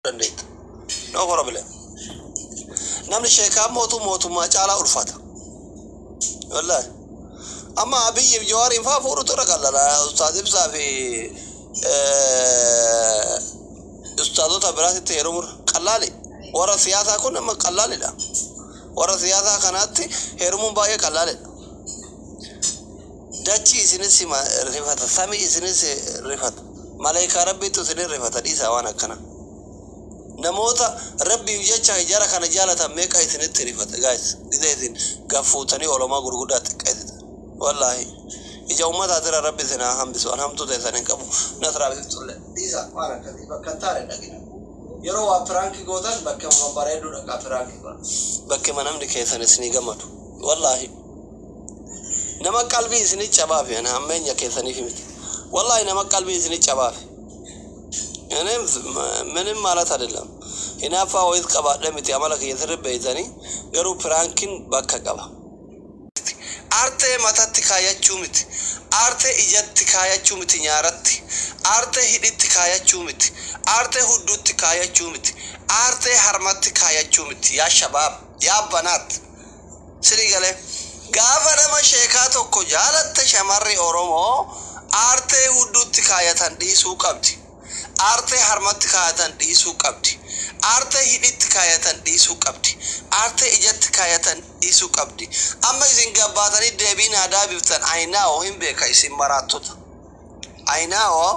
Dandeetta, no problem. Namni sheekaa mootu mootummaa caalaa ulfata. Wallaahi, amma Abiyyiif Jawaariin faa fuudhutu irra qallala Ustaaz Ibsaa fi ustaazota biraatitti heerumurra. Qallaali warra siyaasaa kun amma qallaalidha. Warra siyaasaa kanaatti heerumuun baay'ee qallaalidha. Dachii isinis rifata, samii isinis rifata, maleekaa Rabbiitu isinin rifata. Dhiisaa waan akkana. Namoota Rabbiif jecha jara kana jaalatan meeqa isinitti rifata, guys? Gizee isin gaffuutanii olomaa gurguddaa xiqqeessitan, wallaahi, ija ummataatirra Rabbi isin haa hambisu. An hamtuu teessan hin qabu. Nasraaf Ibsulle dhiisa waan akkasii. Bakka hin taane dhaqina. Yeroo waa prank gootan bakkema babbareedduu dhaqaa prank godha, bakkema namni keessan isinii gammadu. Wallaahi, nama qalbii isinii cabaafi ana hammeenya keessaniif miti. Wallaahi, nama qalbii isinii cabaafi. እኔም ምንም ማለት አይደለም። Hinaaffaa wayis qabaadhe miti, amala kiyya sirri beeytanii. Garuu prankiin bakka qaba. Aartee matatti kaayachuu miti, aartee ijatti kaayachuu miti, nyaaratti aartee, hidhitti kaayachuu miti, aartee hudduutti kaayachuu miti, aartee harmatti kaayachuu miti. Yaa shabaab, yaa banaat, sinii galee? Gaafa nama sheekaa tokko jaalatte, shamarri Oromoo aartee hudduutti kaayatan dhiisuu qabdi, aartee harmatti kaayatan dhiisuu qabdi, aartee hidhitti kaayatan dhiisuu qabdi, aartee ijatti kaayatan dhiisuu qabdi. Amma isin gabbaatanii deebiin aadaa biftan ayinaa'oo hin beeka. Isin maraattota ayinaa'oo,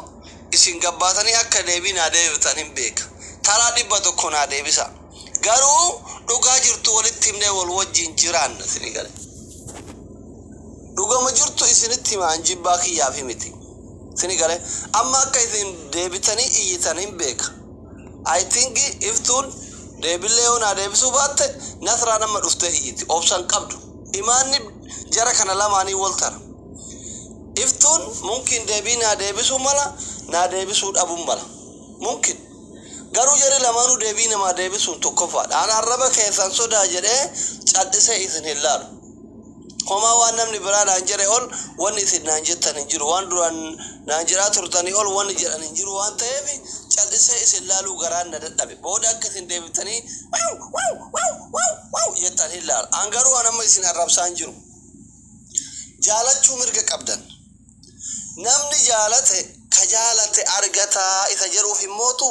isin gabbaatanii akka deebiin aadaa biftan hin beeka. Taraa 100 naa deebisa. Garuu dhugaa jirtu walitti himnee wal wajjin jiraanna. Isinii gale? Dhugama jirtu isinitti himaan, jibbaa kiyyaaf miti. Isinii gale? Amma akka isin deebitanii iyyitan hin beeka. I think Iftuun deebillee yoo naa deebisuu baatte, Nasraan amma dhuftee iyyiti. Obsan qabdu. Imaanni jara kana lamaanii wal tara. Iftuun mumkin deebii naa deebisuu mala, naa deebisuu dhabuun mala mumkin. Garuu jarri lamaanuu deebii namaa deebisuun tokkoffaadha. An arraba keessan sodaa jedhee cal'isee isin hin laalu. Homaa waan namni biraa naan jedhe ol wanni isin naan jettan hin jiru. Waan duraan naan jedhaa turtanii ol wanni jedhan hin jiru waan ta'eef, cal'isee isin laaluu garaan na dadhabe. Booda akka isin deebitanii "Wow, wow, wow, wow, wow" jettan hin laalu. An garuu an amma isin arrabsaa hin jiru. Jaalachuu mirga qabdan. Namni jaalate ka jaalate argataa isa jedhuuf himmootu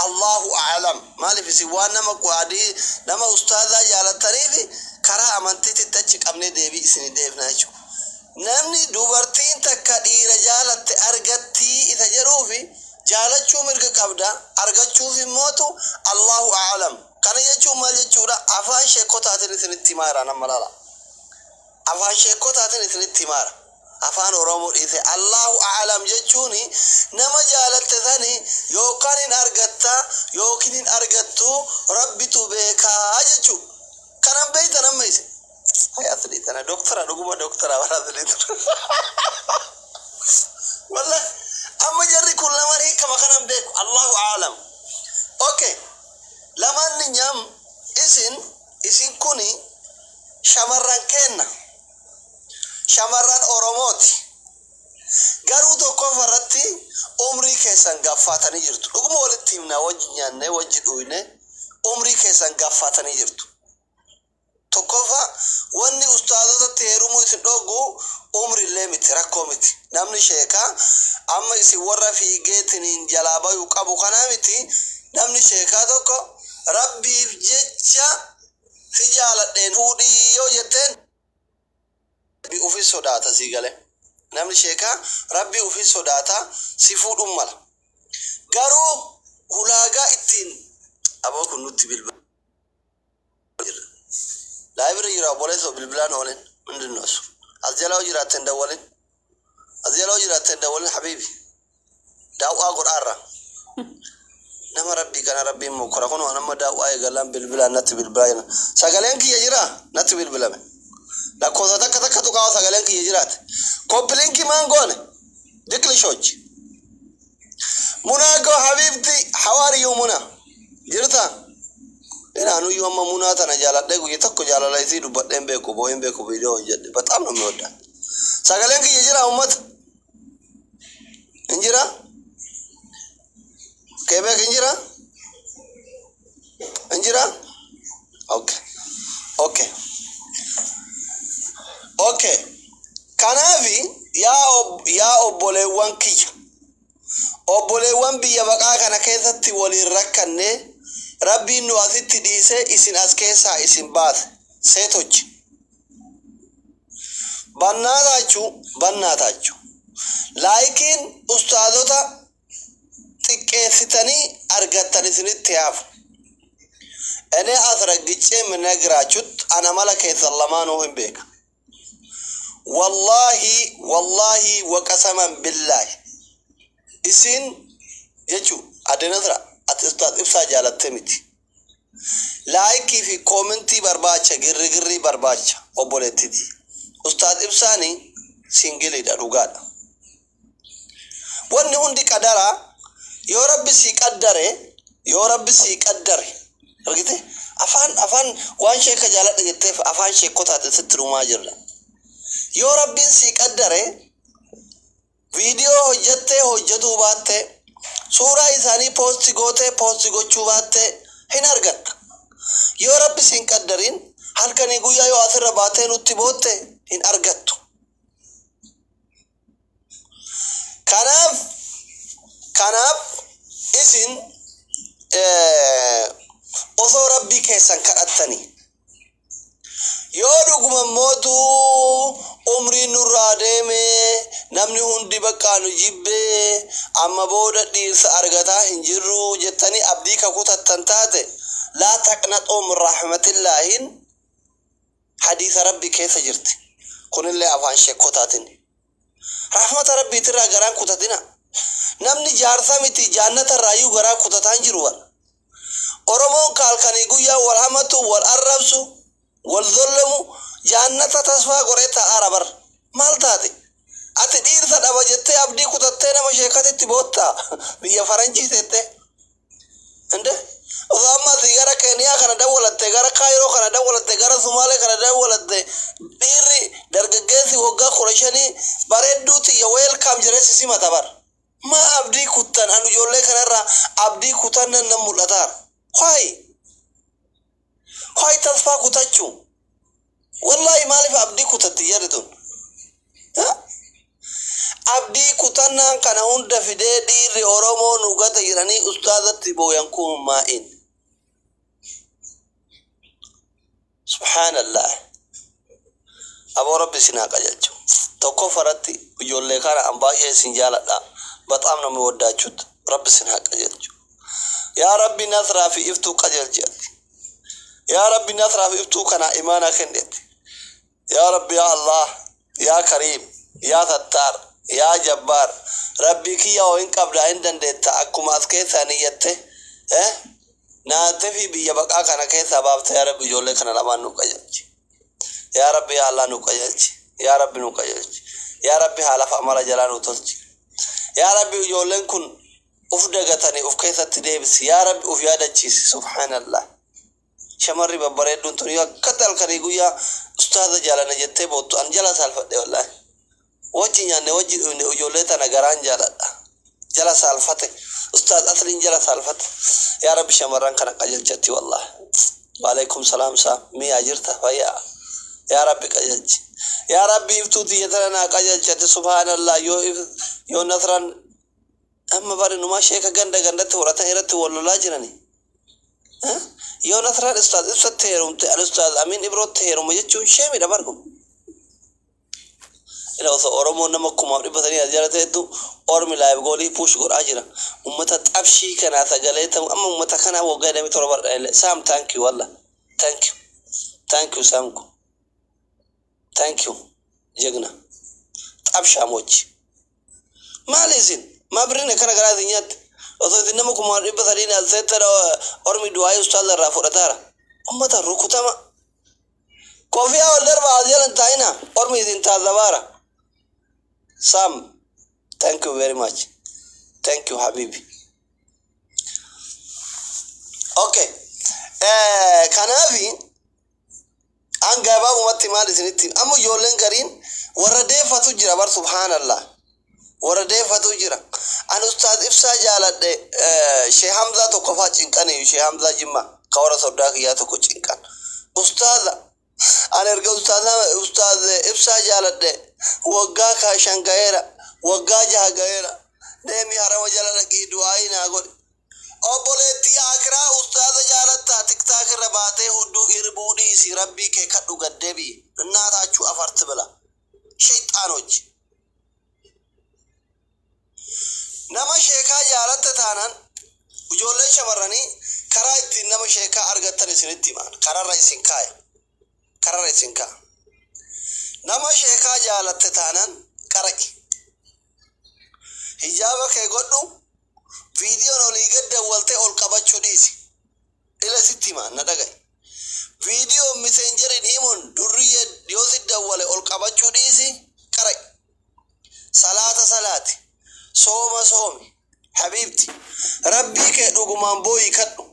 Allahu a'lam. Maaliif isin waan nama adii nama ustaazaa jaalattaniif karaa amantiitti achi qabnee deebii isinii deebina jechuudha. Namni dubartiin takka dhiira jaalatte argattii isa jedhuufi, jaalachuu mirga qabda, argachuuf immootu Allahu a'lam. Kana jechuun maal jechuudha? Afaan sheekotaatiin isinitti himaara nama laala. Afaan sheekotaatiin isinitti himaara. Afaan Oromoo dhiise. Allahu a'lam jechuun nama jaalatte sani yookaan hin argatta yookiin hin argattu, Rabbitu beekaa jechuudha. Kanan beeytan amma isin. Hay, asli tana doktora, dhuguma doktora bara asli tura. Wallahi, amma jarri kun lamaan hiikama kanan beeku. Allahu a'lam. Okay. Lamaan nyam isin kuni shamarran kenna. Shamarran Oromooti. Garuu tokkoffaa irratti umrii keessan gaffaatanii jirtu. Dhuguma walitti himnaa, wajji nyaannee wajji dhuyne, umrii keessan gaffaatanii jirtu. Tokkoffaa, wanni ustaazotatti heerumuu isin dhoogu umrillee miti, rakkoo miti. Namni sheekaa amma isin warra fiigeetiniin jalaa bayuu qabu kanaa miti. Namni sheekaa tokko Rabbiif jecha si jaaladheen fuudhii yoo jetteen, Rabbi ufi sodaata sii gale. Namni sheekaa Rabbi ufi sodaata, si fuudhuun mala. Garuu ulaagaa ittiin aboo kun nutti bilbila jira. Live irra jira obboleessoo, bilbilaan oolen ምንድን ነው እሱ? As jala yoo jiraatte hin dawwalin. As jala yoo jiraatte hin dawwalin, habiibi. Daawwaa godhaarra. Nama Rabbii kana Rabbiin mokkora kun waan amma daawwaa eegalaan bilbilaan natti bilbilaa jira. Sagaleen kiyya jira, natti bilbilame. Lakkoofsa takka takka tuqaa sagaleen kiyya jiraate. Copy link maan goone? Diklishoch. Munaa go habibti, how are you, Muna? Jirta? Inaanuyyuu amma Munaa tana jaaladhee guyya tokko jaalala isii dubbadheen beeku, boo'een beeku, viidiyoo hojjedhe. በጣም ነው የሚወዳት። Sagaleen kiyya jira uummata? Hin jira? Kebeek hin jira? Hin jira. Okay. Kanaafi yaa obboleewwan kiyya, obboleewwan biyya baqaa kana keessatti waliin rakkanne, Rabbiin nu asitti dhiisee isin as keessaa isin baase. ሴቶች በእናታችሁ በእናታችሁ laayikiin ustaazota xiqqeessitanii argattan isinitti haafu. እኔ አስረግጬ የምነግራችሁት ana mala keessan lamaanuu hin beeka. Wallaahi, wallaahi, وقسما بالله, isin jechu adde Nasra, ati ustaaz Ibsaa jaalatte miti, laayikii fi koomentii barbaacha, girrigirrii barbaacha. Obboleettiti, ustaaz Ibsaani singiliidha, dhugaadha. Wanni hundi qadaraa. Yoo Rabbi sii qaddare, yoo Rabbi sii qaddare argite. Afaan waan sheeka jaaladha jetteef afaan sheekotaate sitti dhumaa jirra. Yoo Rabbiin sii qaddare, viidiyoo hojjattee hojjatuu baatte, suuraa isaanii post gootee post gochuu baatte, hin argatta. Yoo Rabbi siin qaddarin, halkanii guyyaa yoo asirra baatee nutti bootte, hin argattu. Kanaaf isin osoo Rabbii keessan kadhattanii, yoo dhuguma mootuu umriin nurraa deeme, namni hundi bakka nu jibbee, amma booda dhiirsa argataa hin jirru jettanii abdii kakutattan taate, لا تقنطوا من رحمة الله in hadiisa Rabbii keessa jirti. Kunillee afaan sheekotaatiin. Rahmata Rabbiitirraa garaan kutatina. Namni jaarsa miti, jaannatarraayyuu garaa kutataan jiru. Wal Oromoon kaalkanii guyyaa wal hamatu, wal arrabsu, wal zollamu, jaannata tasfaa godhee taa'aara bar. Maal taate? Ati dhiirsa dhaba jettee abdii kutattee nama sheekatitti boottaa biyya faranjii teettee inde osoo amma asii gara Keeniyaa kana dawwalatte, gara Kaayiroo kana dawwalatte, gara Sumaalee kana dawwalatte, dhiirri dargaggeessi waggaa 15 bareedduu tiyya, welcome jedhee si simata bar. Maa abdii kuttan? Anu ijoollee kanarraa abdii kutannan nan mul'ataara. Why, why tasfaa kutachuu? Wallaahi, maaliif abdii kutatti jarri tun? Abdii kutannaan kana hunda fidee dhiirri Oromoo nu gata jedhanii ustaazatti booyan kun maa'in? Subhaanallah. Aboo, Rabbi isin haa qajeelchu. Tokkoffaratti ijoollee kana an baay'ee isin jaaladha. በጣም ነው የሚወዳችሁት። Rabbi isin haa qajeelchu. Yaa Rabbi, Nasraa fi Iftuu qajeelchi ati. Yaa Rabbi, Nasraa fi Iftuu kana imaana kenneeti. Yaa Rabbi, yaa Allah, yaa Kariim, yaa Sattaar, yaa Jabbaar, Rabbii kiyya, hoo hin qabda, hin dandeetta. Akkuma as keessaa niyyatte naatee fi biyya baqaa kana keessaa baafte, yaa Rabbi, ijoollee kana lamaan nu qajeelchi. Yaa Rabbi, yaa Allah, nu qajeelchi. Yaa Rabbi, nu qajeelchi. Yaa Rabbi, haala fi amala jalaa nu tolchi. Yaa Rabbi, ijoolleen kun uf dagatanii uf keessatti deebisi. Yaa Rabbi, uf yaadachiisi. Subhaanallah. Shamarri babbareedduun tun yoo akkatti halkanii guyyaa ustaaza jaalanna jettee boottu, an jala saalfadhe wallaahi. Wajji nyaanne, wajji dhugne, ijoollee tana garaan jaaladha. Jala saalfate. Ustaaz Asliin jala saalfate. Yaa Rabbi, shamarran kana qajeelchatti wallaahi. Waalaikum salaam. Saa miyaa jirta? Fayyaa. Yaa Rabbi, qajeelchi. Yaa Rabbi, Iftuu tiyya tana naa qajeelchatti. Subhaanallah. Yoo Nasraan amma bari numaa sheeka ganda gandatti fudhatan irratti wal lolaa jirani. Yoo Nasraan ustaaz Ibsatti heerumte, ani ustaaz Amin Ibrootti heerume jechuun sheemidha bargu. Ila osoo Oromoon nama 300,000 as jala ta'ettu, ormi live goolii push godhaa jira. Ummata xabshii kanaa sagalee ta'u amma ummata kanaa waggaa 27 bardha. Saam, thank you, walla. Thank you. Thank you, Saamku. Thank you. Jegna. Xabshaamochi. Maali isin? Maa birriin akkana garaa isin nyaatte? Osoo isin nama 300,000 as seettara, ormi du'aayii ustaaza irraa fudhataara. Ummata rukutama. Kofiyaa wal darba, as jala hin taa'ina. Ormi isin taazabaara. Sam, thank you very much. Thank you, Habibi. Okay. Kanaafi an gabaabumatti maal isinitti, amma ijoolleen gariin warra deeffatu jira bar. Subhaanallah, warra deeffatu jira. An ustaaz Ibsaa jaaladhe. Shee Hamzaa tokko faa cinqanii, Shee Hamzaa Jimma. Ka warra soddaa kiyyaa tokko cinqan. Ustaaza ani erga ustaaza ustaaz Ibsaa jaaladhe waggaa kaa 5 ga'eera, waggaa 6 ga'eera. Deemi harama jala dhaqii du'aayii naa godhi. Obboleettii akiraa, ustaaza jaalattaa TikTok irra baatee hudduu irbuu dhiisi, rabbii kee kadhu, gad deebi'i. እናታችሁ አፈር ትብላ ሸይጣኖች። Nama sheekaa jaalatta taanaan, ijoolleen shamarranii, karaa ittiin nama sheekaa argattan isinitti himaan, kararra isin kaaya, kararra isin kaaya. Nama sheekaa jaalatte taanaan qara'i, hijaaba kee godhu, viidiyoon olii gad dawwaltee ol qabachuu dhiisi. Ila sitti himaan, na dhaga'i. Viidiyoon Messengeriin himuun durriyyee yoo si dawwale ol qabachuu dhiisi, qara'i, salaata salaati, sooma soomi. Habiibti, rabbii kee dhugumaan booyi, kadhu.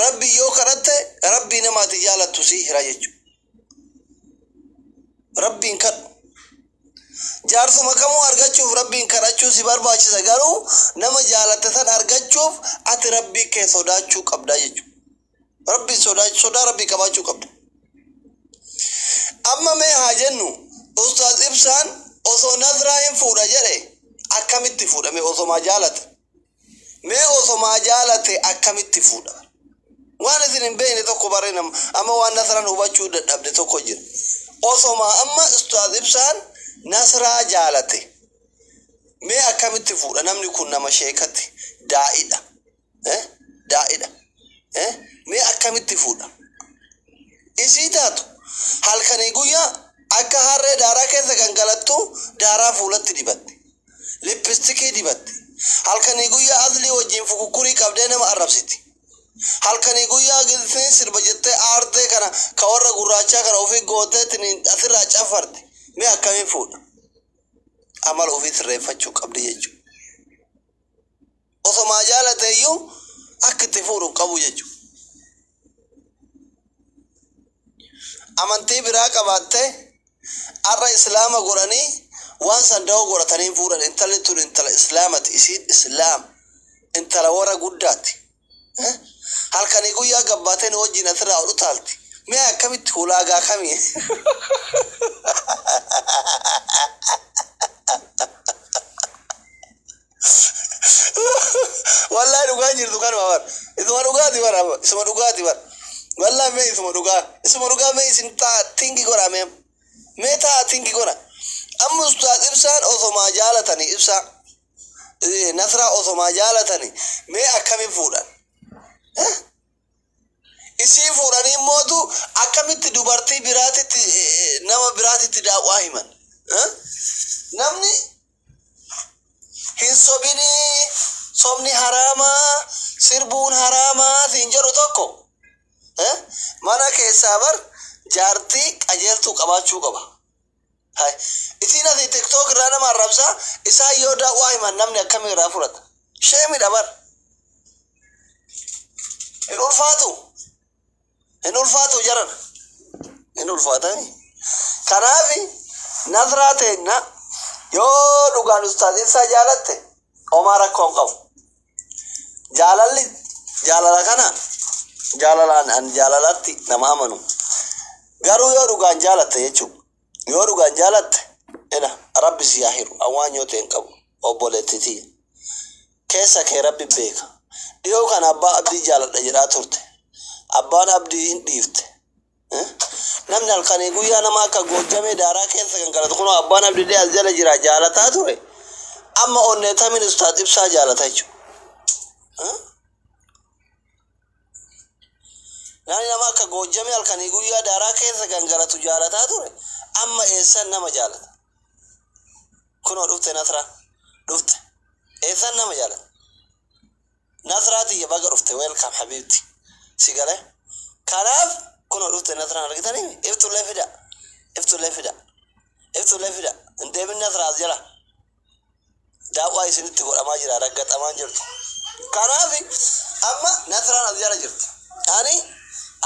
Rabbii yoo kadhatte, rabbii namaati jaalattu sii hira jechuudha. Rabbiin kadhu. Jaarsuma kamuu argachuuf rabbiin kadhachuu si barbaachisa, garuu nama jaalatte san argachuuf ati rabbii kee sodaachuu qabda jechuudha. Rabbiin sodaa rabbii qabaachuu qabda. Amma mee haa jennu, ustaaz Ibsaan osoo Nasraa hin fuudha jedhe akkamitti fuudha? Mee osomaa jaalate, mee osomaa jaalate akkamitti fuudha? Waan isin hin beekne tokko baree nama amma waan Nasraan hubachuu dadhabde tokko jira. Osomaa amma ustaaz Ibsaan Nasraa jaalate mee akkamitti fuudha? Namni kun nama sheekati, daa'idha, daa'idha. Mee akkamitti fuudha? Isii taatu halkanii guyyaa akka harree daaraa keessa gangalattu daaraa fuulatti dibatte, lippistikii dibatte, halkanii guyyaa aslii wajjin fukukkurii qabdee nama arrabsiti, halkanii guyyaa gilsiin sirba jettee aartee kana ka warra gurraachaa kana ofii gooteetiin asirraa caffarte. Mee akkamiin fuudha? Amala ofii sirreeffachuu qabdi jechuudha. Osomaa jaalate iyyuu akka itti fuudhu hin qabu jechuudha. Amantii biraa qabaattee har'a islaama godhanii waan san da'oo godhatanii fuudhan. Intalli tun intala islaamati, isiin islaam, intala warra guddaati. Halkanii guyyaa gabbaateen wajjin asirraa ol utaalti. Mee akkamitti, ulaagaa kamii? Wallahi dhugaa jirtu kanuma bar. Isuma dhugaati bar, isuma dhugaati bar. Wallahi mee isuma dhugaa, isuma dhugaa. Mee isin taa tingi godha, mee mee taa tingi godha. Amma ustaaz Ibsaan osomaa jaalatanii, Ibsaa Nasraa osomaa jaalatanii mee akkamiin fuudhan? Isii fuudhanii mootu akkamitti dubartii biraatitti, nama biraatitti daawwaa himan? Namni hin sobinii, sobni haraamaa, sirbuun haraamaa siin jedhu tokko mana keessaa bar jaartii qajeeltuu qabaachuu qaba. Hai. Isiin asii TikTok irraa nama arrabsaa, isaan yoo daawwaa himan namni akkamii irraa fudhata? Sheemidha bar. Hin ulfaatu. Hin ulfaatu jaran. Hin ulfaatani. Kanaaf Nasraa teenna, yoo dhugaan ustaaz Ibsaa jaalatte homaa rakkoo hin qabu. Jaalalli jaalala kana jaalalaan an jaalalatti nama amanu. Garuu yoo dhugaan jaalatte jechuudha. Yoo dhugaan jaalatte ila rabbi si haa hiru, awwaan yoo ta'e hin qabu, obboleettii tiyya. Keessa kee rabbi beeka. Dhiyoo kana abbaa abdii jaaladha jedhaa turte. Abbaan abdii hin dhiifte. Namni halkanii guyyaa nama akka goojjamee daaraa keessa kan galatu kun abbaan abdii as jala jira jaalataa ture. Amma onneetamiin ustaaz Ibsaa jaalata jechuudha. Namni nama akka goojjamee halkanii guyyaa daaraa keessa gangalatu jaalataa ture. Amma eessan nama jaalata? Kunoo dhufte Nasraa. Dhufte. Eessan nama jaalata? Nasraa tiyya, baga dhufte, welcome habiibti. Si galee? Kanaaf kunoo dhufte Nasraan, argitanii? Iftullee fida. Iftullee fida. Iftullee fida. Hin deemin Nasraa as jala. Daawwaa isinitti godhamaa jira, raggaxamaa jirtu. Kanaaf amma Nasraan as jala jirti. Ani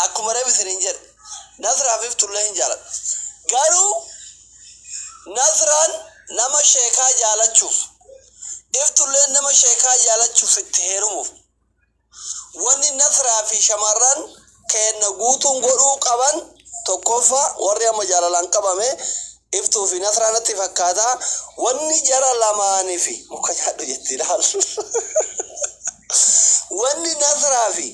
akkuma reef isiniin jedhe, Nasraa fi Iftullee hin jaaladha. Garuu Nasraan nama sheekaa jaalachuuf, Iftulleen nama sheekaa jaalachuuf itti heerumuuf Wanni Nasraa fi shamarran keenna guutuun godhuu qaban, tokkoffaa, warri amma jaalalaan qabame Iftuu fi Nasraa natti fakkaata. Wanni jara lamaanii fi muka nyaadhu jetti ilaal. Wanni Nasraa fi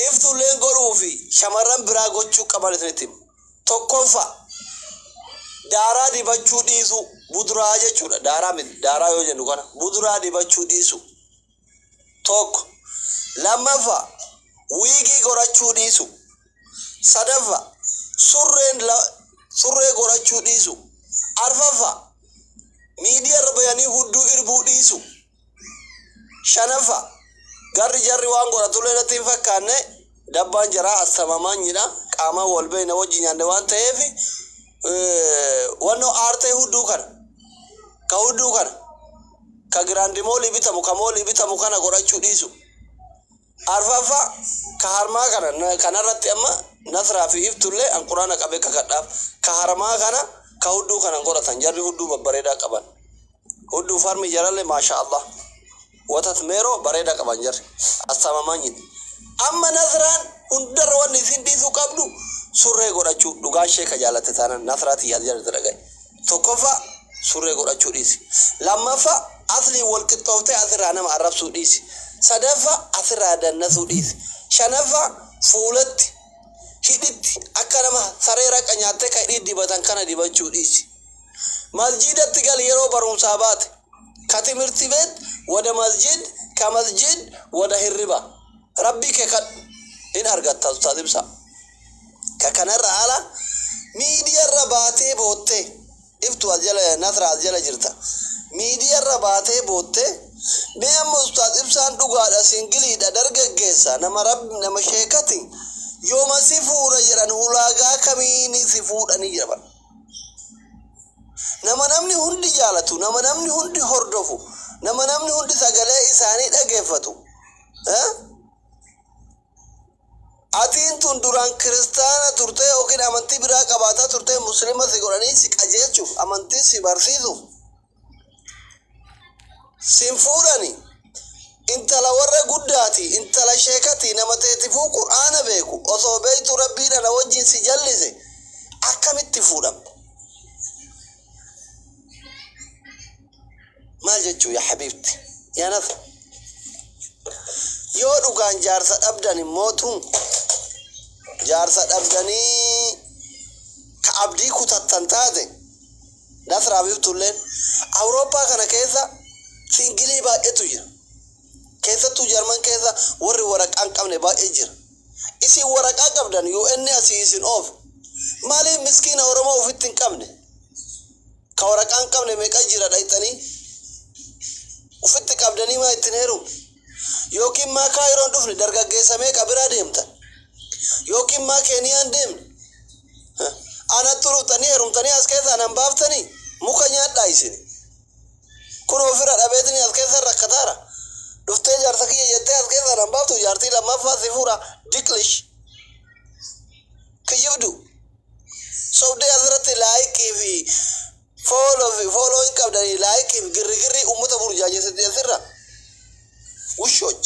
Iftuulleen godhuu fi shamarran biraa gochuu qaban isinitti hima. Tokkoffaa, daaraa dibachuu dhiisuu, buduraa jechuudha. Daaraa miti, daaraa yoo jennu kana buduraa dibachuu dhiisuu. Tokko. Lammaffaa, wiigii godhachuu dhiisuu. Sadaffaa, surreen surree godhachuu dhiisuu. Arfaffaa, miidiyaa irra bayanii hudduu irbuu dhiisuu. Shanaffaa, garri jarri waan godhatullee natti hin fakkaanne. Dabbaan jaraa assamamaanyidha. Qaamaan wal beekna, wajji nyaanne waan ta'eef, wannoo aartee hudduu kana, ka hudduu kana, ka giraandimoolii bitamu, ka moolii bitamu kana godhachuu dhiisu. Arfaffaa, ka harmaa kana kanarratti amma Nasraa fi Iftullee an Quraana qabee kakadhaaf, ka harmaa kana, ka hudduu kana godhatan. Jarri hudduu babbareedaa qaban, hudduu farmi jarallee, maasha Allah, watat meeroo bareedaa qaban jarri assamamaanyidha. Amma Nasraan hundarra wanni isin dhiisuu qabdu surree godhachuu. Dhugaa ishee ka jaalatte taanaan, Nasraa tiyyaa jaalatte, dhagaye. Tokkoffaa, surree godhachuu dhiisi. Lammaffaa, aslii wal qixxooftee asirraa nama arrabsuu dhiisi. Sadaffaa, asirraa dannasuu dhiisi. Shanaffaa, fuulatti, hidhitti akka nama saree raqa nyaattee ka hidhii dibatan kana dibachuu dhiisi. Masjiidatti gali yeroo barumsaa baate. Ka ትምህርት ቤት ወደ መስጂድ፣ ከመስጂድ ወደ hirriba, Rabbii kee kadhu, in argatta. Ustaaz Ibsaa, ka kanarra ala miidiyarra baatee boottee, Iftu as jala, Nasra as jala jirta, miidiyarra baatee boottee, mee amma Ustaaz Ibsaan dhugaadha, singiliidha, dargaggeessa, nama Rabbi, nama sheekati, yooma si fuudha jedhan ulaagaa kamiini si fuudhanii jedhan? Nama namni hundi jaalatu, nama namni hundi hordofu, nama namni hundi sagalee isaanii dhageeffatu, eh? Atiin tun duraan kiristaana turte yookiin amantii biraa qabaataa turte, Muslima si godhanii si qajeelchuuf, amantii si barsiisuuf sin fuudhani. Intala warra guddaati, intala sheekati, nama teetifuu Qur'aana beeku osoo beektu Rabbiin ana wajjin si jallise, akkamitti fuudhamte? Maal jechuu? Yaa حبيبتي, yaa Nasra, yoo dhugaan jaarsa dhabdan immootu, jaarsa dhabdanii ka abdii kutattan taate, Nasraa Biftulleen, Awurooppaa kana keessa singilii baay'eetu jira. Keessattuu Jarman keessa warri waraqaa hin qabne baay'ee jira. Isin waraqaa qabdan, UN asii isin oof. Maaliif miskiina Oromoo ofitti hin qabne? Ka waraqaa hin qabne meeqa jira? Dhayxanii ofitti qabdanii maa ittiin heerumne? Yookiin maa Kaayiroon dhufne? Dargaggeessa meeqa biraa deemtan? Yookiin maa Keeniyaan deemne? Anatti dhuftanii heerumtanii as keessa anan baaftanii muka nyaadhaa isin. Kun ofirra dhabeetini as keessa rakkataara. Dhuftee jaarsa kiyya jettee as keessa anan baaftu, jaartii lammaffaa si fuudha, diklish. Kiyyibdu. Sobdee asirratti like fi follow fi follow hin qabdanii, like fi girrigirrii uummata burjaajessite asirra. ውሾች.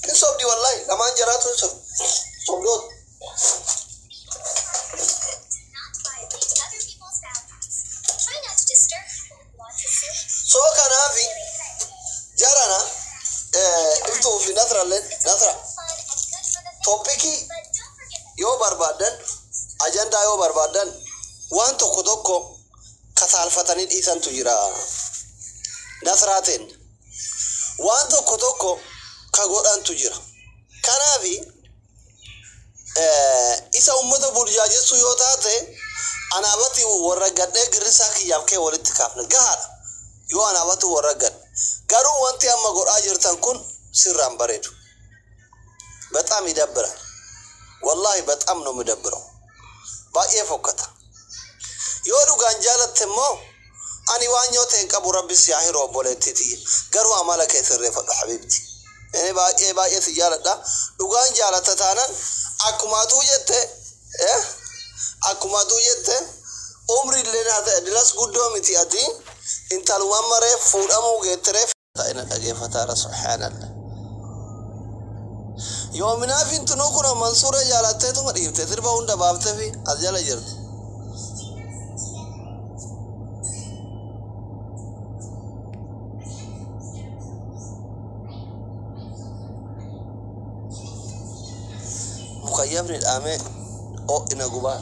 Hin sobdi, wallahi, lamaan jaraatu hin sobdi. Sobdoota. Not violate other people's boundaries. Try not to disturb people who want to sleep. So kanaafi jarana, Iftuu fi Nasralleen, It's Nasra, also fun and good for the family. topicii But don't forget that yoo barbaaddan, ajandaa yoo barbaaddan, waan tokko tokko kasaalfatanii dhiisantu jira. Nasraateen waan tokko tokko ka godhantu jira. Kanaafi isa ummata burjaajessuu yoo taate, anaabatti warra gadhee girrisaa kiyyaaf kee walitti kaafne gahaadha. Yoo anaabatti warra gadhe garuu, wanti amma godhaa jirtan kun sirraan bareedu. በጣም ይደብራል። ወላሂ በጣም ነው የሚደብረው። Baay'ee fokkata. Yoo dhugaan jaalatte immoo, ani waan yoo ta'e hin qabu, Rabbi si haa hiru, obboleettii tiyya. Garuu amala kee sirreeffadhu, حبيبتي. Inni baay'ee baay'ee si jaaladha. Dhugaan jaalatta taanan, akkumatuu jette, akkumatuu jette, umri illee naa ta'e dilas guddoo miti, ati intalumaan maree fuudhamuu geettiree. Ta'ina dhageeffataara, subhaanallah. Yoominaaf intinuu kun Mansuura jaalatteetuma dhiifte, sirba hunda baaftee fi as jala jirti. Mukayyafni dhaamee ho'ina gubaa.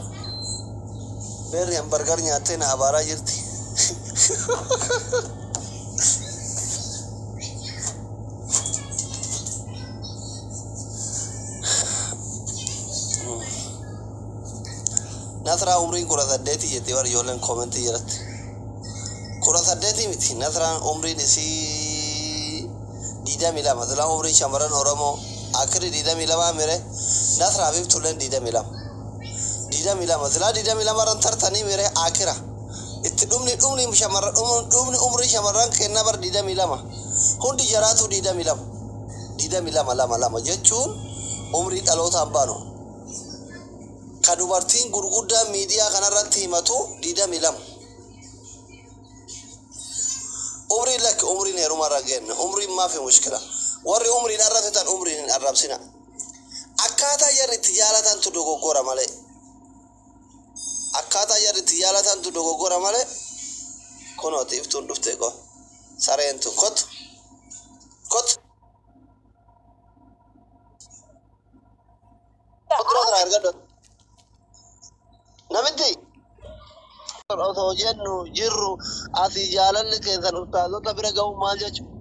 Beerri hambargar nyaattee na abaaraa jirti. Nasraa umriin 18 jetti warri ijoolleen koomentii jalatti. 18 miti, Nasraan umriin isii 22. Silaa umriin shamarran Oromoo akiri 22 mire. Nasraa fi Ibtulleen 22. 22 silaa 22 irran tartanii mire akira. Itti dhumni shamarran, dhumni umrii shamarran kennaa bar 22. Hundi jaraatu 22. 22 lama lama jechuun umrii dhalootaan baanu. Ka dubartiin gurguddaa miidiyaa kanarratti himatu 22. Umriin lakki, umriin heeruma irra geenne, umriin maafi mushkila. Warri umriin arrabsitan umriin hin arrabsina. Akkaataa jarri itti jaalatantu dogoggora malee. Akkaataa jarri itti jaalatantu dogoggora malee. Kunooti Iftuun dhufte ko. Sareentu kotu. Kotu. Dura kana argadhu. Namitti osoo jennu jirru asii jaalalli keessan ustaazota bira ga'u maal jechuudha?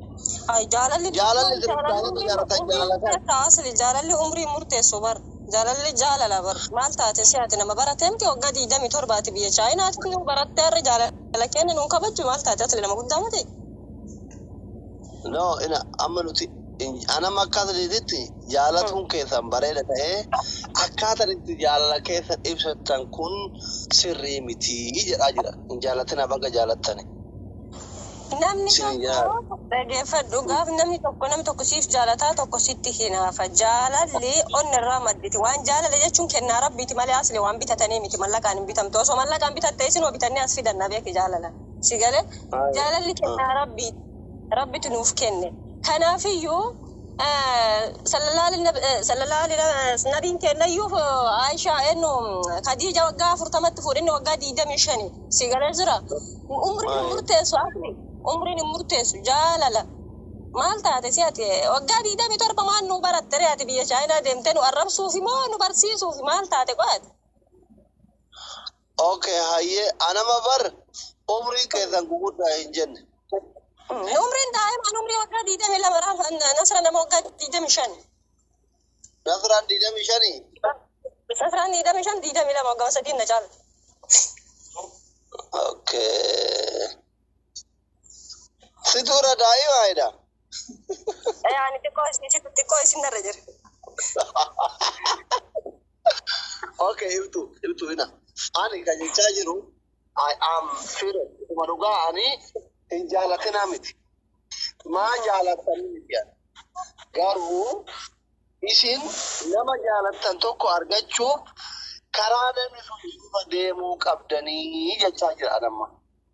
Ay, jaalalli Jaalalli isin jaalalli ustaazota umrii jaalatan umrii jaalatan. murteessa asli, jaalalli umrii murteessu bar, jaalalli jaalala bar. Maal taate si ati nama barateemti waggaa 27ti biyya Chaayinaatti nu barattee har'a jaalala keenya nuun kabaju, maal taate asli, nama guddaa miti. No, ina amma nuti anama akka asliititti jaalatuun keessan bareeda ta'ee akkaataan itti jaalala keessan ibsatan kun sirrii miti jedhaa jira. Hin jaalatina, baga jaalattani. Namni Isin tokko jaala. Dhageeffadhu, gaaf namni tokko, namni tokko siif jaalataa, tokko sitti hinaafa. Jaalalli onna irraa madditi. Waan jaalala jechuun kennaa rabbiiti malee asli waan bitatanii miti, mallaqaan hin bitamtu. Osoo mallaqaan bitatte isin bitannee as fidanna beeki jaalala. Si galee, jaalalli kennaa rabbiiti. Rabbitu nuuf kenne. Kanaafiyyuu sallallahu nabiin kennayyuu Aishaa eenyu Khadiija waggaa 40tti fuudhinni waggaa 25, si galee jira. Umriin hin murteessu asli. Umriin hin murteessu jaalala. Maal taate si ati waggaa 27 maal nu baratte ree ati biyya Chaayinaa deemtee nu arrabsuufi moo nu barsiisuufi, maal taate qo'ate? Okay, hayyee, anama bar umriin keessan guguddaa hin jenne. Umriin daa'imaan umrii waggaa 22 Nasra nama waggaa 25. Nasraan 25? Nasraan 25, 22, waggaa 3 na caalti. Okay. Situ irra daa'ima jedha. Ani xiqqoo isin xiqqoo isin narra jira. Okay, Ibtu, Ibtu ina. Ani kan jechaa jiru, I am serious. Kuma dhugaa ani hin jaalatinaa miti. Maa jaalattanii miti ani. Garuu isin nama jaalattan tokko argachuuf karaa namni sun irra deemuu qabdanii jechaa jira anamma.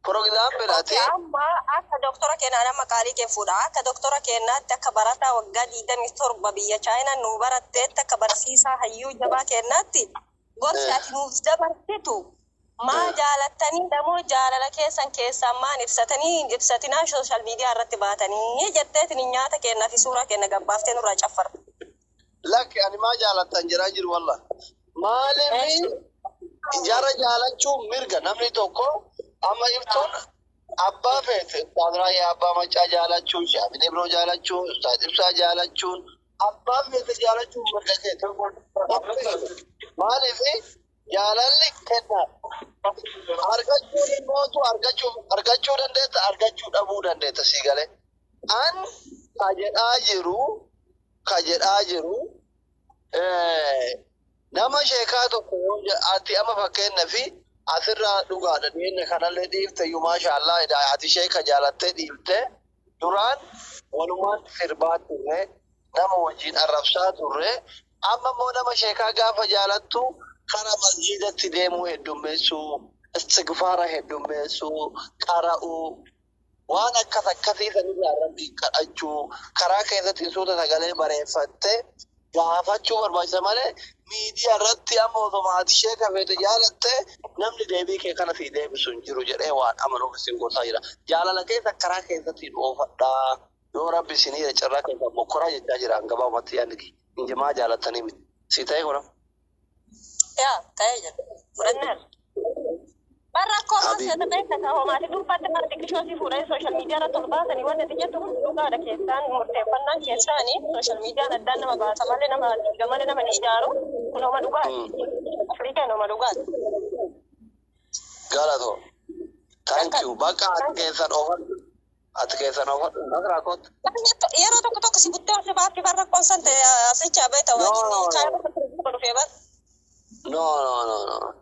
For example, ati Amma akka doktora keenyaa nama qaalii kee fuudha. Akka doktora keenyaatti, akka barataa waggaa 27 biyya Chaayinaa nu baratteetti, akka barsiisaa hayyuu jabaa keenyaatti, gorsi ati nuuf dabarsitu maa jaalattanii dhamoo jaalala keessan keessaan maan ibsatanii ibsatinaa social media irratti baatanii jetteetiin nyaata kennaa fi suuraa kenna gabbaaftee nurraa caffarta? Lakki, ani maa jaalattan jedhaa jiru walla. Maaliif jara jaalachuun mirga namni tokko, amma Ibtuun abbaa feete Ustaaz Raayyaa Abbaa Macaa jaalachuun, Shaafin Ibroo jaalachuun, Ustaaz Ibsaa jaalachuun, abbaa feete jaalachuun mirga keeti. Maaliif jaalalli kennaa. Argachuun immootu argachuu dandeetta, argachuu dhabuu dandeetta, sii galee. An ka jedhaa jiru nama sheekaa tokko yoo ati amma fakkeenna fi asirraa dhugaadha dhiyeenya kanallee dhiifte iyyuu, maasha Allah, ati sheeka jaalattee dhiifte. Duraan walumaan sirbaa turre, nama wajjin arrabsaa turre, amma immoo nama sheekaa gaafa jaalattu kara masjiidatti deemuu heddummeessuu, istigfaara heddummeessuu, qara'uu, waan akkas akkasii sanirraa rabbii kadhachuu, karaa keessatti suuta sagalee bareeffatte. Gaafachuu barbaachisa malee miidiyaa irratti amma osoo ati ishee kafeete jaalatte namni deebii kee kana sii deebisu hin jiru jedhee waan amanuuf isin gorsaa jira. Jaalala keessa karaa keessatti oofadhaa. Yoo rabbi isinii carraa keessa bokkoraa jechaa jira gabaabumatti yaadni kee. Injimaa jaalattanii miti. Si ta'e kuna. Yaa ta'ee jira. Fudhanneerra. Barra akkoo maal seeta beekta ka homaati dhuunfaatti mara xiqqishoo si fuudhanii social media irratti ol baasanii wanti ati jettu kun dhugaadha keessaan murteeffannaan keessaanii social mediaan addaan nama baasa malee nama diiga malee nama ni ijaaru kun homa dhugaati. Afrikaan homa dhugaati. Galatoo. Thank you. Bakka ati keessan oofadhu. Ati keessan oofadhu. Nasraa kootu. Yeroo tokko tokko si buttee ol baafti barra koonsan ta'e asichaa beekta No, wajjin no, no. kaayoo dhufee bar. No, no, no, no.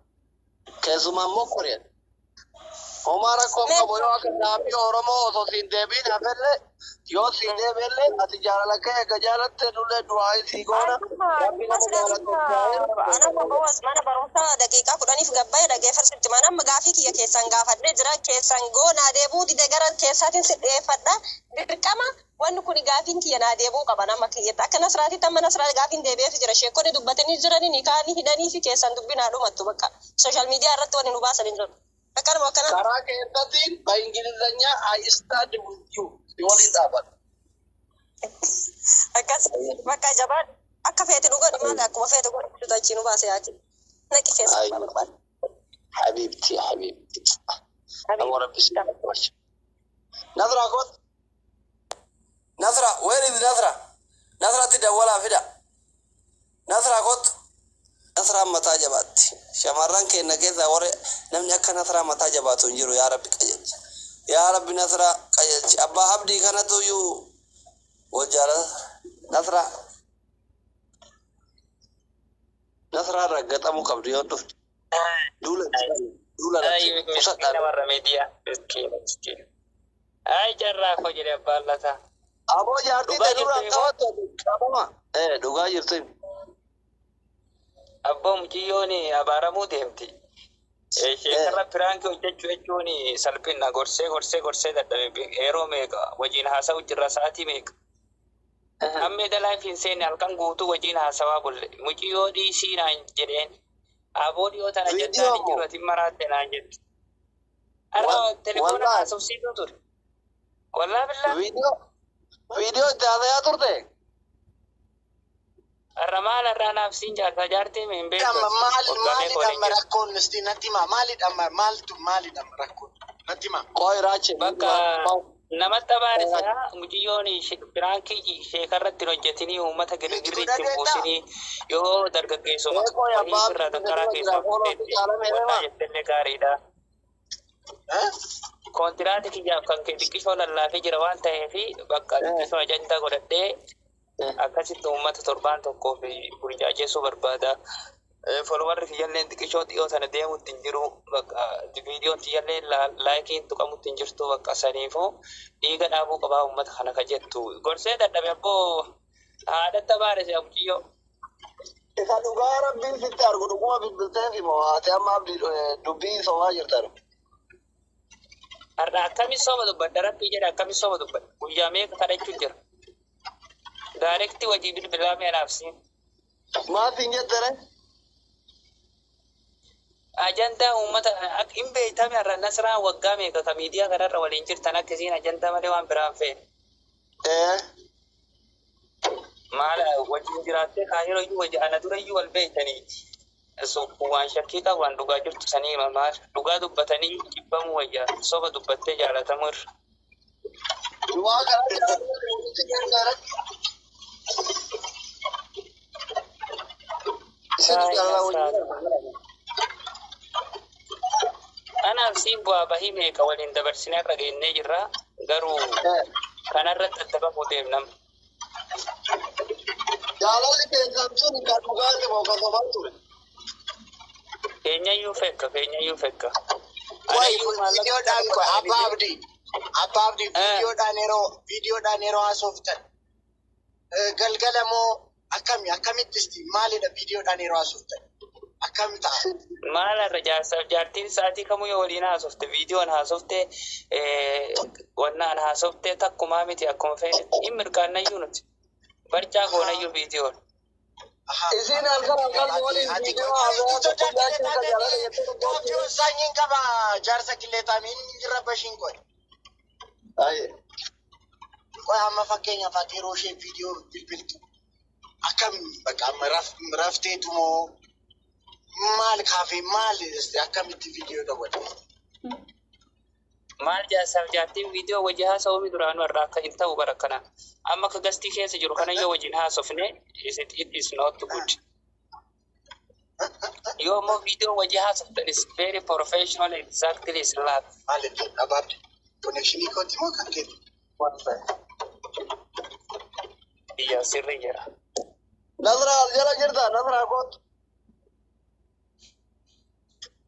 Keessumaa immoo koreen. Homaa rakkoon qabu yoo akka gaaffii Oromoo osoo siin deebiin hafellee yoo siin deebiillee ati jaalala kee eega jaalatte nullee du'aa sii goona. Rabbi nama jaalatu Anama boos mana barumsaa daqiiqaa 10f gabbaa'e dhageeffadhu mana amma gaafii kiyya keessan gaafadhee jira keessan goo naa deebuu dide gara keessaatiin si dhiyeeffadha dirqama wanni kun gaafiin kiyya naa deebuu qaba nama kiyyatti akka nasraatitti amma nasraa gaafiin deebi'eef jira sheekonni dubbatanii jiranii ni kaanii hidhanii fi keessan dubbii naa dhumattu bakka social media irratti wanni nu baasan hin jiru akkanuma akkana. Karaa keessatiin በእንግሊዝኛ I stand with you si waliin dhaabadha. Akkas bakka jabaa akka feete nu godhi maali akkuma feete godhi achi nu baase yaaki naqi keessa Ay. barbaade. حبيبتي حبيبتي. أبو ربي سيدي. نظرة كنت نظرة where is نظرة نظرة تدولها فدا نظرة كنت نظرة mataa jabaatti shamarran keenya keessa warri namni akka Nasraa mataa jabaatu hin jiru. Yaa rabbi qajeelchi, yaa rabbi Nasraa qajeelchi. Abbaa abdii kanatu iyyuu wal jaalata. Nasraa Nasraa raggaxamuu qabdu yoo dhufte duula duula Ay, qusadhaan. miskiina warra miidiyaa. Miskiina, miskiina. Ay, carraa koo jedhe abbaan lataa. Aboo jaartii Dhugaa ta'e duraan jirtu immoo. qabattu qabama ee dhugaa jirtu. Abboo mucayyoon abaaramuu deemti. Sheekarra prank hojjechuu jechuun salphina gorsee gorsee gorsee dadhabe yeroo meeqa wajjin haasa'u jirra sa'aatii meeqa. Amma edda live hin seenne halkan guutuu wajjin haasawaa bulle. Mucayyoo dhiisii naan jedheen. Aboo dhiyoo tana Viidiyoo jennaan hin moo? jiru ati maraatte naan jette. Har'a telefoona Wallaahi. haasofsiisuu ture. Wallaa billaa. Viidiyoo viidiyoo itti haasayaa turte. Har'a maal har'aa naaf siin jaarsaa jaartii hin beektu. Amma maal Waggaa meeqa maalidha waliin amma jira. rakkoon isti natti himaa maalidha amma maaltu maalidha amma rakkoon natti himaa. Qoy raache. Bakka namatti abaarisa mucayyoon prank sheekarratti hin hojjetinii uummata girgirri itti hin buusinii yoo dargaggeessuma Ee, qoy wahii abbaa sirraa abdii karaa jira keessaa fooloo fuudheetti caalame wannaa deema. jettellee gaariidha. Eh? Kontiraati kiyyaaf kan kee xiqqishoo lallaafee jira waan ta'eef bakka xiqqishoo ajandaa godhadhee akkasitti uummata torbaan tokkoof burjaajeessuu barbaada. Followerri kiyyalleen xiqqishoo dhiyoo sana deemutti hin jiru. Bakka viidiyoon kiyyalleen likeiin tuqamutti hin jirtu bakka saniifuu dhiiga dhaabuu qabaa uummata kana ka jettu. Gorsee dadhabe abboo haadhatti abaare si'a muciyyoo. Isa dhugaa rabbiin sitti argu dhuguma bilbiltee fi moo ati amma abdii dubbii sobaa jirtan. Har'a akkami soba dubbadha rabbii jedha akkami soba dubbadha. Guyyaa meeqa kadhachuu jira. Direct wajii bilbilaa mi'a naaf siin. Maal siin jettere? Ajandaa uummata hin beektame har'a Nasraan waggaa meeqa ka miidiyaa kanarra waliin jirtan akkasiin ajandaa malee waan biraan feene. Ee. Maal wajjin jiraattee kaayiroo iyyuu wajji ana dura iyyuu wal beektaniiti. Waan shakkii qabu waan dhugaa jirtu sanii hima maal dhugaa dubbatanii jibbamuu wayyaa soba dubbattee jaalatamuu irra. Du'aa karaa jaalatu gargaara. Isitu jaalala wajjin. Anaaf siin bu'aa bahii meeqa waliin dabarsinee irra geennee jirra garuu kanarratti adda bahuu deemnam. Jaalalli keessan sun kan dhugaati moo kan sobaa ture? Keenyayyuu fekka keenyayyuu fekka. Qoy Anayyuu maallaqa viidiyoodhaan qoy abbaa abdii abbaa abdii viidiyoodhaan yeroo haasoftan galgala moo akkami akkamitti isti maalidha viidiyoodhaan yeroo haasoftan akkam ta'a? Maal irra jaarsaaf jaartiin sa'aatii kamuu yoo waliin haasofte viidiyoon haasofte wannaan haasofte takkumaa miti akkuma feetetti hin mirqaannayyuu nuti barcaa goonayyuu viidiyoon. Isiin halkan halkan waliin viidiyoo haasa'aa tokko jaachuun kan jaalala jettee tokko. Gaaffii wasaanyiin qaba jaarsa qilleexaami inni rabbashiin qoy. Aye. Qoy, amma fakkeenyaaf ati yeroo ishee viidiyoo bilbiltu akkam bakka amma rafteetu moo maal kaafee maal akkamitti viidiyoo daawwatu? Maal, jaarsaaf jaartiin viidiyoo wajji haasa'uu duraanuu irraa akka hin ta'u bara kana. Amma akka gastii keessa jiru kana yoo wajjin haasofne it is not good. Yoo immoo viidiyoo wajji haasoftan is very professional, exactly is love. Maal jechuudha abaabdi? Connectionii kooti moo kan keeti? Biyya sirrii jira. Nasra, as jala jirta, Nasra kootu.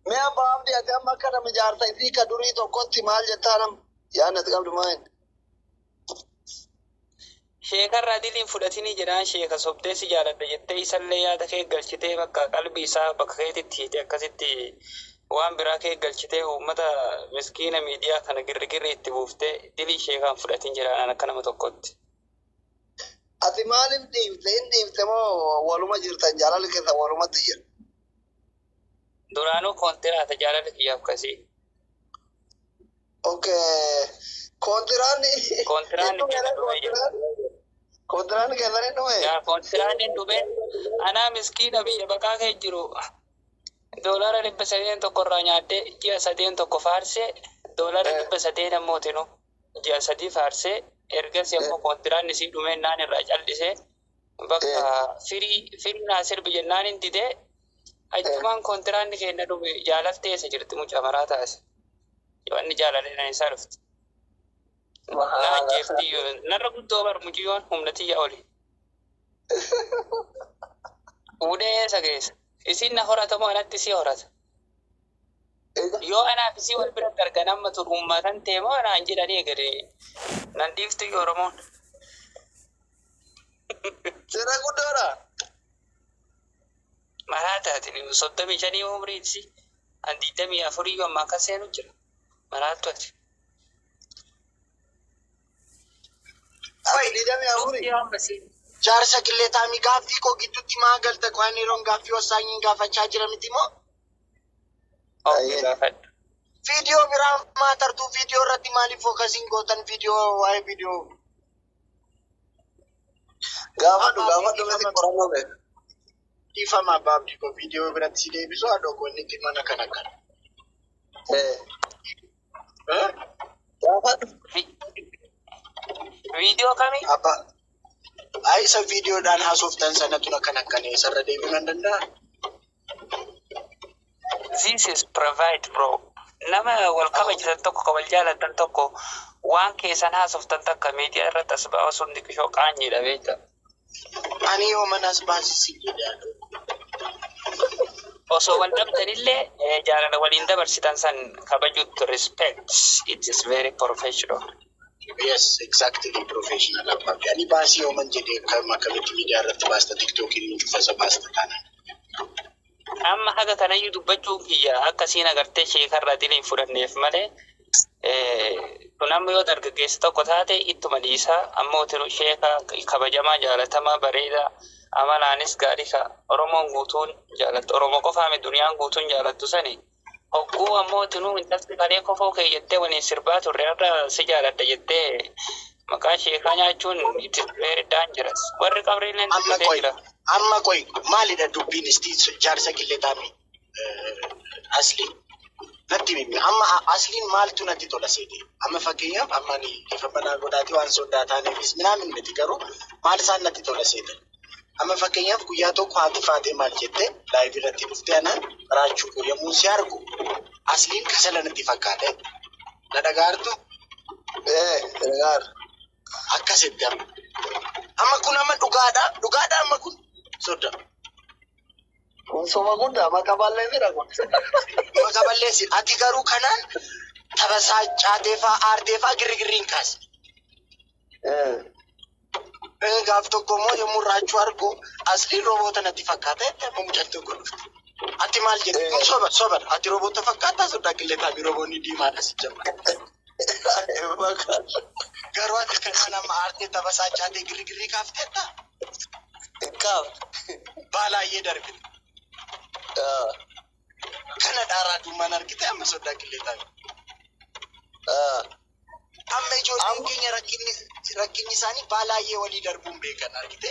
Mee abbaa Abdii, ati amma akka nama jaarsa isii ka durii tokkotti maal jettaa nam yaadni ati qabdu maal? Sheekarraa diliin fudhatinii jedhaan, sheeka sobdee si jaaladha jettee isallee yaada kee galchitee bakka qalbii isaa bakka keetitti hiite, akkasitti waan biraa kee galchitee uummata miskiina miidiyaa kana girrigirri itti buuftee dilii sheekaan fudhatin jedhaan akka nama tokkotti. Ati maaliif dhiifte? Hin dhiifte moo waluma jirtan, jaalalli keessa walumatti jira? Duraanuu koontiraata jaalalli kiyyaaf kasii. Okay. Kontiraanni. Kontiraanni keessa dhumee jira. Kontiraanni keessan hin dhume? Yaa, kontiraanni dhume, anaa miskiina biyya baqaa kee jiru $301 irraa nyaaddee ji'a sadeen tokko faarsee, $300 ammootinu ji'a 3 faarsee, ergasii ammoo kontiraanni sii dhumee naan irraa callisee, bakka firii firii naa sirbi jennaan hin didee, achumaan kontiraanni keenya dhume. Jaalaltee eessa jirti? Mucaa maraa taase yoo inni jaalalee isaa dhufte. Na ajjeefti, narra guddoo bar mucayyoon humna tiyya oli. Fuudhee eessa geessa? Isin na horatamoo anatti si horata? Yoo anaaf isii wal biratti argan amma tun uummatan teemoo anaan jedhanii eegale. Nan dhiiftu iyyuu Oromoon. Sirra guddoodha. Maraa taate, 35 umriin an 24 iyyuu amma akka seenu jira. Maraattu ati. Ati 24. Jaarsa qilleexaami, gaaffii koo gidduutti maa galta? Waan yeroon gaaffii wasaanyiin gaafachaa jira miti moo? Okay, gaafadhu. Viidiyoo biraa maa tartuu, viidiyoo irratti maaliif focusiin gootan, viidiyoo waa'ee viidiyoo? Gaafadhu, gaafadhu, miti qorannoo beeku. Dhiifama abbaa Abdii koo, viidiyoo biratti si deebisu haadha goonni mana kana kana. Gaafadhu. Viidiyoo kamii? Abbaa. Ay, isa viidiyoodhaan haasoftan sanatu akkana akkana isarra deebi'uu nan danda'a. This is private, bro. Nama wal kabajisan tokko, ka wal jaalatan tokko, waan keessan haasoftan takka miidiyaa irratti as ba'aa sun xiqqishoo qaanyiidha beekta. Ani yoo manas baasisi jedhe. Osoo wal dhabdanillee jaalala waliin dabarsitan san kabajuutti respect, it is very professional. Yes, exactly, professional abbaa. Ani baasii yooman jedhee akkam akkamitti miidiyaa irratti baasta, tiktookiin cufasa baasta taanaan. Amma haga kanayyuu dubbachuun kiyya akkasiin agartee sheekarraa diliin fudhanneef malee, kun amma yoo dargaggeessa tokko taate ittuma dhiisaa, ammoo tinu sheeka kabajamaa, jaalatamaa, bareedaa, amalaanis gaarii, ka Oromoon guutuun jaalattu, Oromoo qofaami duniyaan guutuun jaalattu sani, hogguu ammoo tinuu intalti kalee kofoo kee jettee waliin sirbaa turre har'a si jaaladha jettee maqaa sheekaa nyaachuun it is very dangerous. Warri qabriilleen Amma dubbatee qoy, jira. amma qoy, maalidha dubbiin isti jaarsa qilleexaami asli natti himi. Amma asliin maaltu natti tola seete? Amma fakkeenyaaf amma ani ifa banaa godhaati waan sodaa taaneefis minaamin miti, garuu maal isaan natti tola seete? Amma fakkeenyaaf guyyaa tokko haati faatee maal jette, live irratti dhuftee anaan raachuu koo yommuu si argu asliin kasala natti fakkaate. Na dhagaartu? Ee, dhagaar. Akkasitti amma. Amma kun amma dhugaadha. Dhugaadha amma kun soda. Kun soma guddaa maqaa balleessidha kun. Maqaa balleessi. Ati garuu kanaan taphasaa caatee fa'aa aartee fa'aa girrigirriin kaase. Gaaf tokko immoo yommuu raachuu argu asliin roboota natti fakkaata jettee amma mucaan tokko dhufte. Ati maal jette? Kun soba soba. Ati roboota fakkaataa sodaa qilleetaa fi roboonni diimaadha si jabba. Garuu ati kanaan amma aartee taphasaa caatee girrigirrii kaafteetta. Kaaf. Baalaayyee darbite. Kana dhaaraa dhummaan argite amma soddaa qillee taate. Amma ijoolleen keenya rakkinni isaanii baalaayyee walii darbuun beekan argite.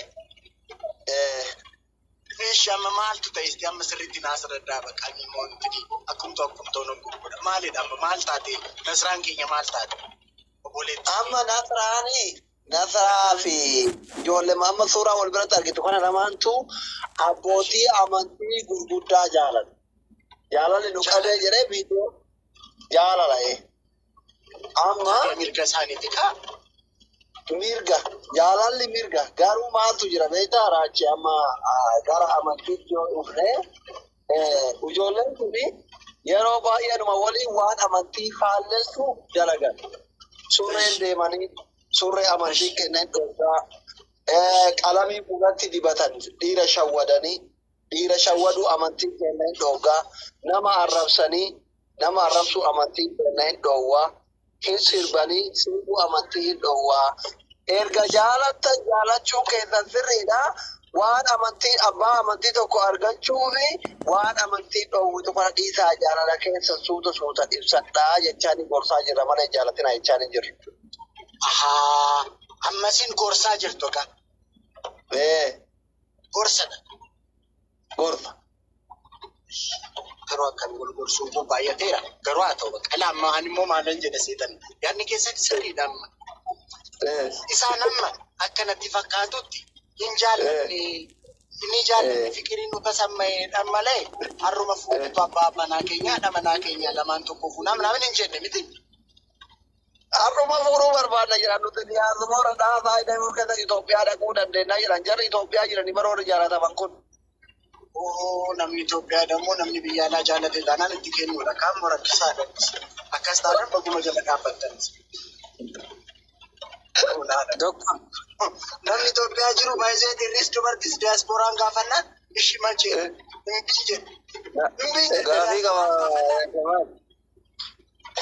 Meeshaa amma maaltu ta'e amma sirriitti naas daddaa baqa immoo inti akkumtu akkumtu nu gurgudha. Maalidha amma maal taate Nasraan keenya maal taate? Obboleettii. Amma Nasraani Nasraa fi ijoollee amma suuraa wal biratti argitu kana lamaantu abbootii amantii gurguddaa jaalala. Jaalalli nu qabee jedhee viidiyoo jaalala. Amma mirga isaaniiti kaa. Mirga jaalalli mirga, garuu maaltu jira beektaa raachi? Amma gara amantiitti yoo dhufne, ijoolleen kuni yeroo baay'eedhuma waliin waan amantii faallessu dalagan. Surreen deemanii surree amantii kennan dhoorgaa, qalamii fuulatti dibatan, dhiira shawwadanii dhiira shawwaduu amantii kennan dhoorgaa, nama arrabsanii nama arrabsuu amantii kennan dhoowwaa, hin sirbanii sirbuu amantii hin dhoowwaa. Erga jaalattan jaalachuun keessan sirriidha. Waan amantii abbaa amantii tokko argachuufi waan amantii dhoowwitu kana dhiisaa, jaalala keessa suuta suuta ibsadhaa jechaan gorsaa jirra malee jaalatina jechaan hin jirru. Ahaa, ammasiin gorsaa jirtu kaa. Ee. Gorsadha. Gorsa. Garuu akkam wal gorsuun kun baay'ateera. Garuu haa ta'u bakka. Ilaa amma ani immoo maalan jedha seetan. Yaadni keessatti sirriidha amma. Isaan amma akkanatti fakkaatutti hin jaallanne. Inni jaallanne fikiriin nu tasammayeedhaan malee har'uma fuutu abbaa manaa keenya haadha manaa keenya lamaan tokko fuunaa namni hin jenne miti. Har'uma fuudhuu barbaadna jedhan, nuti diyaaspoora dhaasaa hidhamuu keessa Itoophiyaa dhaquu dandeenya jedhan, jarri Itoophiyaa jiranii baroota jaalataman kun. Oo, namni Itoophiyaa dammoo namni biyya alaa jaalate taanaan itti kennuudha. Kaan rakkisaadha. Akkas taanaan baguma jala dhaabbattanis. Doktor. Namni Itoophiyaa jiru baay'ee dhiirris dubartis diyaaspooraan gaafannaan ishi machee hin jedhu. Hin Gaafii qaba.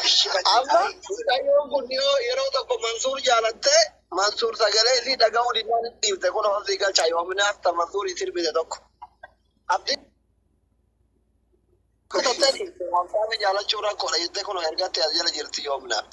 Ishi Amma machee. mucayyoon kun yeroo tokko Mansuur jaalattee Mansuur sagalee isii dhaga'uu didaan dhiifte kun hosii galchaa yoominaaf ta Mansuur sirbite tokko. Abdii kutattee dhiifte wantaame jaalachuu rakkoodha jettee kun ergatti as jala jirti yoominaaf.